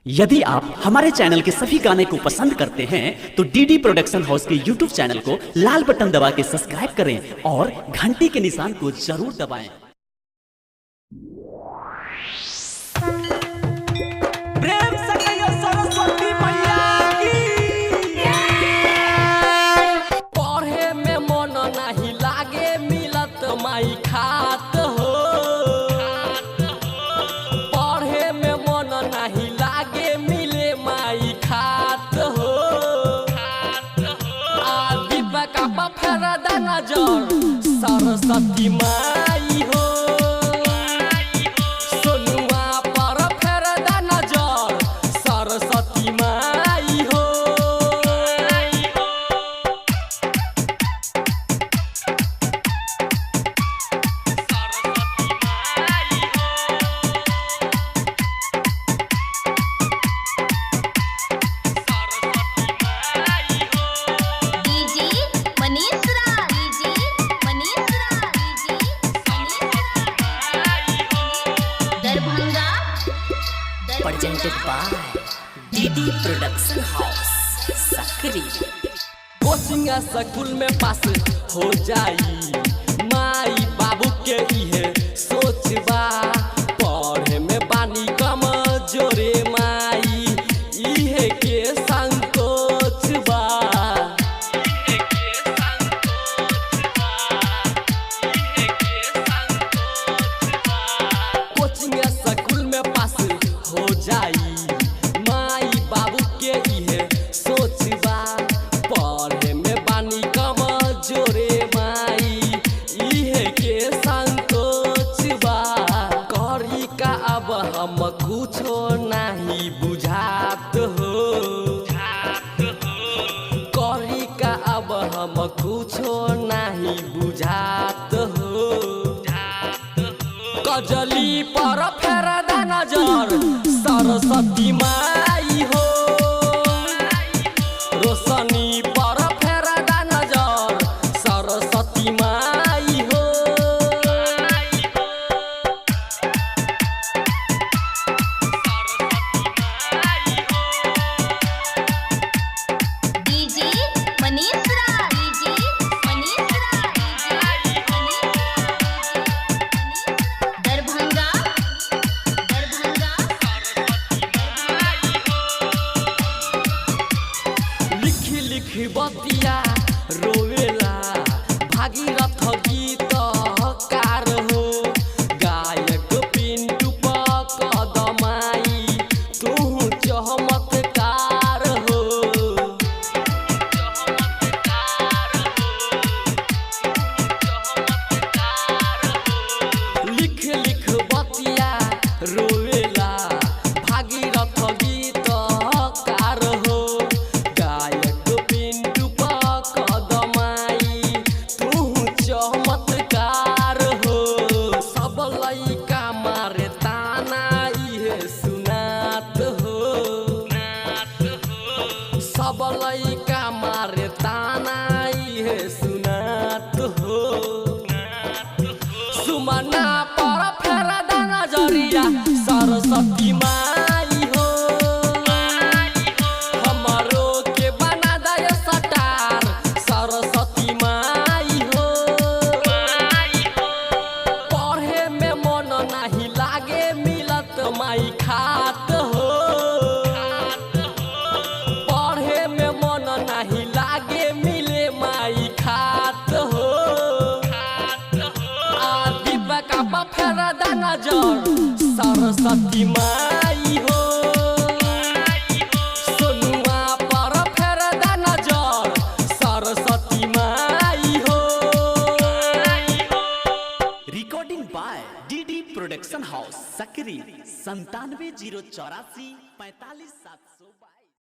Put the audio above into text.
यदि आप हमारे चैनल के सभी गाने को पसंद करते हैं तो डीडी प्रोडक्शन हाउस के यूट्यूब चैनल को लाल बटन दबा के सब्सक्राइब करें और घंटी के निशान को जरूर दबाएं। प्रेम से कहियो सरस्वती मैया की। पढ़े में मन नाही लागे मिलत माई खात हो। पढ़े में मन नाही लागे मिले माई खात हो। आ दीपक फेर नजर सरस्वती माई हो। सोनुआ पर फेर नजर सरस्वती माई हो। DJ Manish Raj, DJ Manish Raj, DJ Manish Raj, Darbhanga. Presented by DD production house Sakri. Coaching school में पास हो जाई माई बाबू के इहे सोचबा। पढ़े में बानी कम जोरे माई इहे के संकोच बा। कोचिंग स्कूल में पास हो जाई माई बाबू के इहे सोचबा। पढ़े में बानी कम जोरे माई इहे के संकोचबा। करी का अब हम कुछो नहीं बुझात हो। करी का अब हम कुछो नहीं बुझात हो। कजली पर फेर नजर सरस्वती माई हो। रोशनी पर फेर नजर सरस्वती माई हो। DJ Manish Raj, DJ Manish Raj, DJ Manish Raj, Darbhanga, Darbhanga. लिखी लिखी बतिया रोवेला भागीरथ गीत कार हो। गायक पिंटू कदमाई तू चमत्कार हो। लिख लिख बतिया रोवेला भागीरथ गीत कार हो। गायक पिंटू कदमाई तू चमत्कार हो। सब लइका मारे ताना इहे सुनात हो। सब लइका मारे ताना इहे सुनात हो। सुमना पर फेर नजरिया सरस्वती माई हो। हमरो के बना दे सटार सरस्वती माई हो। पढ़े में मन नाही लागे मिलत माई खात हो। पढ़े में मन नाही लागे मिले माई खात हो। आ दीपक फेर नजर सरस्वती माई हो। सोनुआ पर फेर नजर सरस्वती माई हो। Recording by DD production house Sakri 97 0 84 45 700।